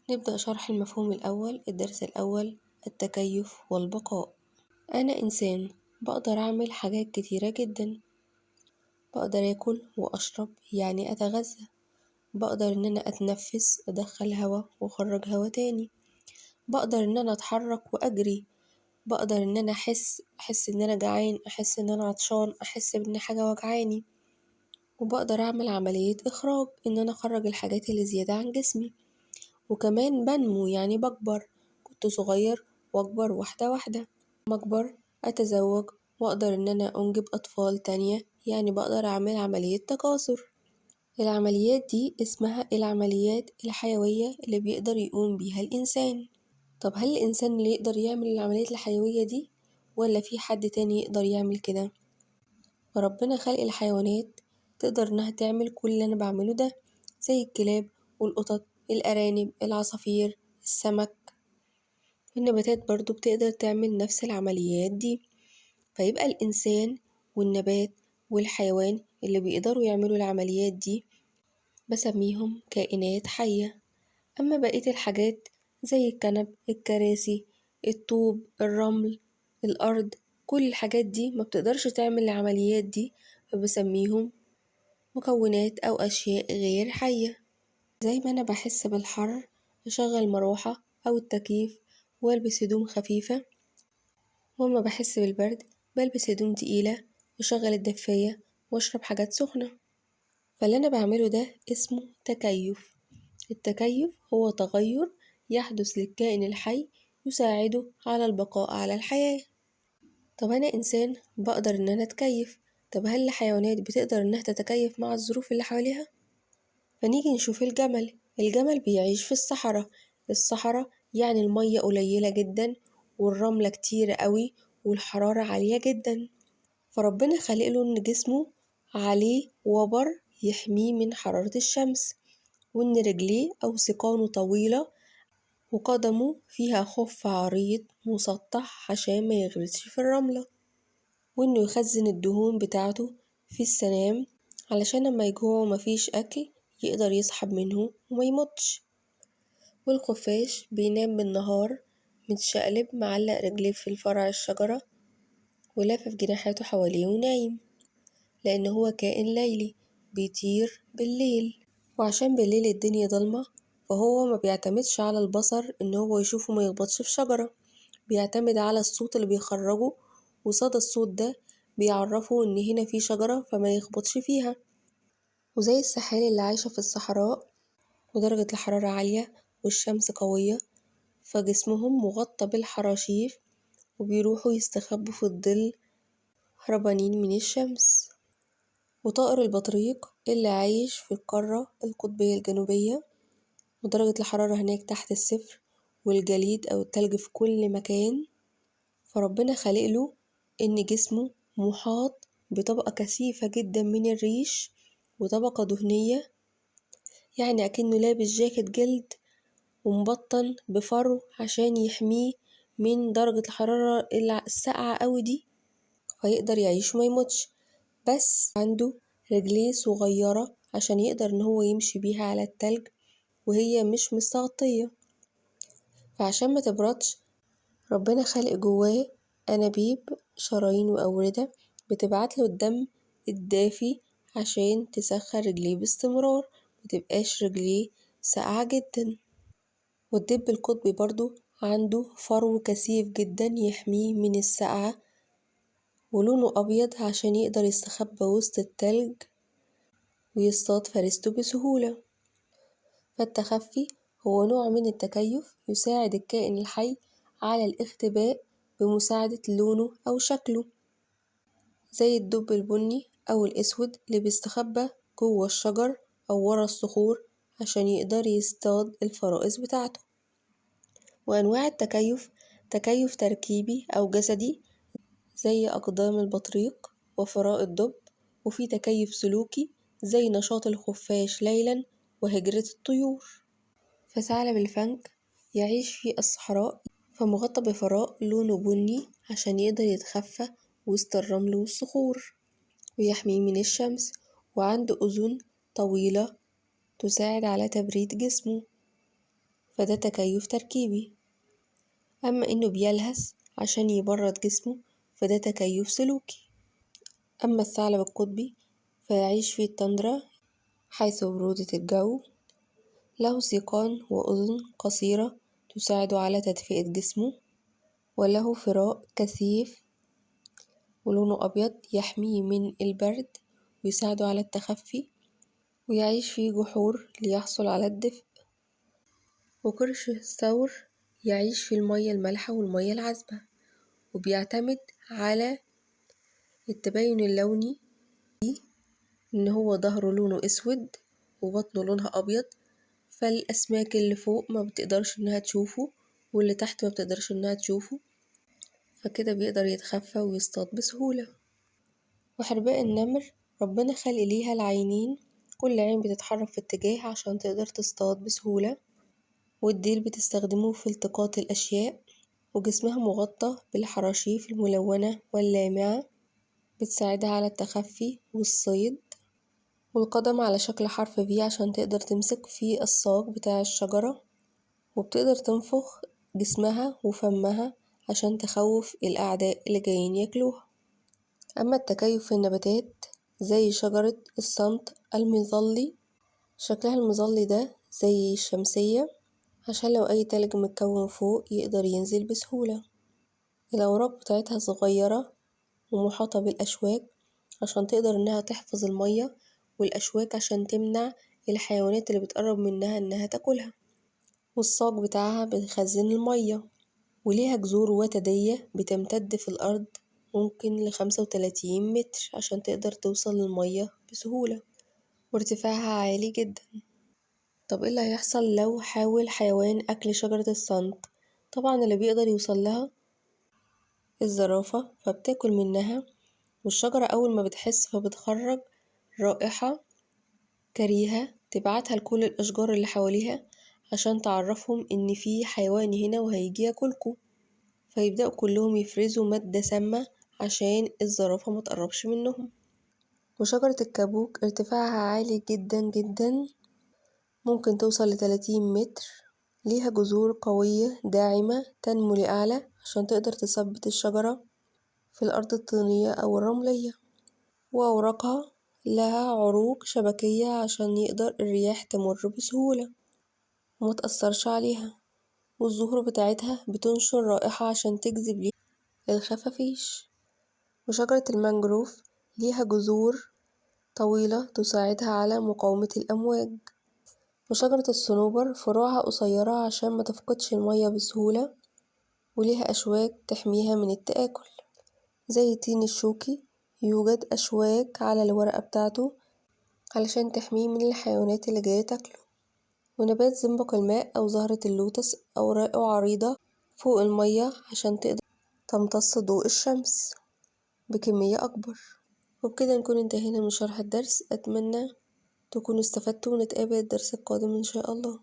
نبدأ شرح المفهوم الأول، الدرس الأول: التكيف والبقاء. أنا إنسان بقدر أعمل حاجات كتيرة جدا، بقدر آكل وأشرب يعني أتغذى، بقدر إن أنا أتنفس أدخل هوا وأخرج هوا تاني، بقدر إن أنا أتحرك وأجري، بقدر إن أنا أحس إن أنا جعان، أحس إن أنا عطشان، أحس إن حاجة وجعاني، وبقدر أعمل عملية إخراج إن أنا أخرج الحاجات اللي زيادة عن جسمي، وكمان بنمو يعني بكبر، كنت صغير وأكبر واحدة واحدة، لما أكبر أتزوج وأقدر إن أنا أنجب أطفال تانية، يعني بقدر أعمل عملية تكاثر. العمليات دي اسمها العمليات الحيوية اللي بيقدر يقوم بيها الإنسان. طب هل الإنسان اللي يقدر يعمل العمليات الحيوية دي ولا في حد تاني يقدر يعمل كده؟ فربنا خلق الحيوانات تقدر إنها تعمل كل اللي أنا بعمله ده، زي الكلاب والقطط، الأرانب، العصافير، السمك، والنباتات برضو بتقدر تعمل نفس العمليات دي. فيبقى الإنسان والنبات والحيوان اللي بيقدروا يعملوا العمليات دي بسميهم كائنات حية. أما بقية الحاجات زي الكنب، الكراسي، الطوب، الرمل، الأرض، كل الحاجات دي ما بتقدرش تعمل العمليات دي، فبسميهم مكونات أو أشياء غير حية. زي ما أنا بحس بالحر أشغل مروحة أو التكييف وألبس هدوم خفيفة، وأما بحس بالبرد بلبس هدوم تقيلة وأشغل الدفاية وأشرب حاجات سخنة. فاللي أنا بعمله ده اسمه تكيف. التكيف هو تغير يحدث للكائن الحي يساعده على البقاء على الحياة. طب أنا إنسان بقدر إن أنا أتكيف، طب هل الحيوانات بتقدر إنها تتكيف مع الظروف اللي حواليها؟ فنيجي نشوف الجمل. الجمل بيعيش في الصحراء، الصحراء يعني المية قليلة جدا والرملة كتيرة قوي والحرارة عالية جدا، فربنا خلق له إن جسمه عليه وبر يحميه من حرارة الشمس، وإن رجليه أو سيقانه طويلة وقدمه فيها خف عريض مسطح عشان ما يغرسش في الرملة، وإنه يخزن الدهون بتاعته في السنام علشان لما يجوع ومفيش أكل يقدر يسحب منه وما يموتش. والخفاش بينام بالنهار متشقلب معلق رجليه في فرع الشجرة ولافف جناحاته حواليه ونايم، لأن هو كائن ليلي بيطير بالليل، وعشان بالليل الدنيا ضلمة فهو ما بيعتمدش على البصر إن هو يشوفه ما يخبطش في شجرة، بيعتمد على الصوت اللي بيخرجه، وصدى الصوت ده بيعرفه إن هنا في شجرة فما يخبطش فيها. وزي السحالي اللي عايشة في الصحراء ودرجة الحرارة عالية والشمس قوية، فجسمهم مغطى بالحراشيف وبيروحوا يستخبوا في الظل هربانين من الشمس. وطائر البطريق اللي عايش في القارة القطبية الجنوبية ودرجة الحرارة هناك تحت الصفر والجليد أو التلج في كل مكان، فربنا خالق له إن جسمه محاط بطبقة كثيفة جدا من الريش وطبقة دهنية، يعني أكنه لابس جاكيت جلد ومبطن بفرو عشان يحميه من درجة الحرارة الساقعة قوي دي، فيقدر يعيش وما يموتش. بس عنده رجليه صغيرة عشان يقدر إن هو يمشي بيها على التلج وهي مش مستغطية، فعشان ما تبردش ربنا خلق جواه أنابيب شرايين وأوردة بتبعت له الدم الدافي عشان تسخن رجليه باستمرار، متبقاش رجليه ساقعة جدا. والدب القطبي برضو عنده فرو كثيف جدا يحميه من السقعة، ولونه أبيض عشان يقدر يستخبى وسط التلج ويصطاد فريسته بسهولة. فالتخفي هو نوع من التكيف يساعد الكائن الحي على الاختباء بمساعدة لونه أو شكله، زي الدب البني أو الأسود اللي بيستخبى جوه الشجر أو ورا الصخور عشان يقدر يصطاد الفرائس بتاعته. وأنواع التكيف: تكيف تركيبي أو جسدي زي أقدام البطريق وفراء الدب، وفي تكيف سلوكي زي نشاط الخفاش ليلا وهجرة الطيور. فثعلب الفنك يعيش في الصحراء، فمغطى بفراء لونه بني عشان يقدر يتخفى وسط الرمل والصخور ويحميه من الشمس، وعنده أذن طويلة تساعد على تبريد جسمه. فده تكيف تركيبي. أما إنه بيلهث عشان يبرد جسمه فده تكيف سلوكي. أما الثعلب القطبي فيعيش في التندرا حيث برودة الجو، له سيقان وأذن قصيرة تساعده على تدفئة جسمه، وله فراء كثيف ولونه أبيض يحميه من البرد ويساعده على التخفي، ويعيش في جحور ليحصل على الدفء. وقرش الثور يعيش في المياه المالحة والمياه العذبة، وبيعتمد على التباين اللوني إن هو ظهره لونه أسود وبطنه لونها أبيض، فالأسماك اللي فوق ما بتقدرش إنها تشوفه واللي تحت ما بتقدرش إنها تشوفه، فكده بيقدر يتخفى ويصطاد بسهولة. وحرباء النمر ربنا خلق ليها العينين، كل عين بتتحرك في اتجاه عشان تقدر تصطاد بسهولة، والديل بتستخدمه في التقاط الأشياء، وجسمها مغطى بالحراشيف الملونة واللامعة بتساعدها على التخفي والصيد، والقدم على شكل حرف V عشان تقدر تمسك في الساق بتاع الشجرة، وبتقدر تنفخ جسمها وفمها عشان تخوف الأعداء اللي جايين ياكلوها. أما التكيف في النباتات زي شجرة السنط المظلي، شكلها المظلي ده زي الشمسية عشان لو أي تلج متكون فوق يقدر ينزل بسهولة. الأوراق بتاعتها صغيرة ومحاطة بالأشواك عشان تقدر إنها تحفظ المية، والأشواك عشان تمنع الحيوانات اللي بتقرب منها إنها تاكلها، والساق بتاعها بيخزن المية، وليها جذور وتدية بتمتد في الأرض ممكن ل35 متر عشان تقدر توصل للمية بسهولة، وارتفاعها عالي جدا. طب ايه اللي هيحصل لو حاول حيوان أكل شجرة السنط؟ طبعا اللي بيقدر يوصل لها الزرافة، فبتاكل منها، والشجرة أول ما بتحس فبتخرج رائحة كريهة تبعتها لكل الأشجار اللي حواليها عشان تعرفهم إن في حيوان هنا وهيجي ياكلكوا، فيبدأوا كلهم يفرزوا مادة سامة عشان الزرافة ما تقربش منهم. وشجرة الكابوك ارتفاعها عالي جدا جدا، ممكن توصل ل30 متر، ليها جذور قوية داعمة تنمو لأعلى عشان تقدر تثبت الشجرة في الأرض الطينية أو الرملية، وأوراقها لها عروق شبكية عشان يقدر الرياح تمر بسهولة وما تأثرش عليها، والزهور بتاعتها بتنشر رائحة عشان تجذب ليها الخفافيش. وشجرة المانجروف ليها جذور طويلة تساعدها على مقاومة الأمواج. وشجرة الصنوبر فروعها قصيرة عشان ما تفقدش المية بسهولة، وليها أشواك تحميها من التآكل. زي التين الشوكي يوجد أشواك على الورقة بتاعته علشان تحميه من الحيوانات اللي جاية تاكله. ونبات زنبق الماء أو زهرة اللوتس أوراقه عريضة فوق المية عشان تقدر تمتص ضوء الشمس بكمية أكبر. وبكده نكون انتهينا من شرح الدرس، أتمنى تكونوا استفدتوا، ونتقابل الدرس القادم إن شاء الله.